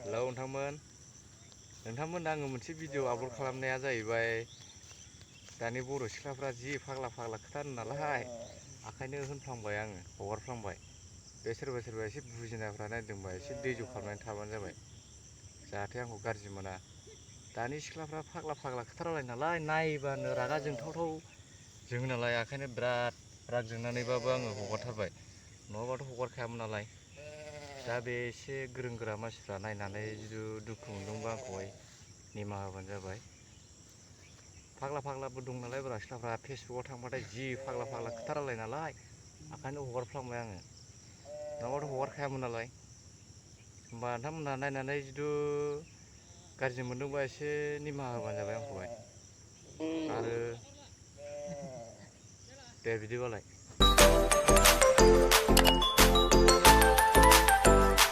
Hello नोंथांमोन आङो मोनसे भिडिअ आपल'ड खालामनाया जाहैबाय दानि बर' सिख्लाफ्रा जि फाग्ला खोथा होनो नालाय ओंखायनो होनफ्लांबाय आङो हगारफ्लांबाय बे सोरबा एसे बुजिनायफ्रा नायदोंबा एसे दैज' खालामनानै थाबानो जाबाय जाहाथे आंखौ गाज्रि मोना। दानि सिख्लाफ्रा फाग्ला खोथा रायलायो नालाय नायबानो रागा जोंथावथाव जोङो नालाय ओंखायनो बिराद राग जोंनानैबाबो आङो हगारथारबाय नङाबाथ' हगारखायामोन नालाय। दा बे एसे गोरों गोरा मानसिफ्रा नायनानै जुदि दुखु मोनदोंबा आंखौहाय निमाहा होबानो जाबाय। फाग्लाबो दं नालाय सिख्लाफ्रा फेसबुकाव थांबाथाय जि फाग्ला खोथा रायलायो नालाय ओंखायनो हगारफ्लांबाय आङो नङाबाथ' हगारखायामोन नालाय। होमबा नोंथांमोनहा नायनानै जुदि गाज्रि मोनदोंबा एसे निमाहा होबानो जाबाय आंखौहाय। आरो दे बिदिबालाय।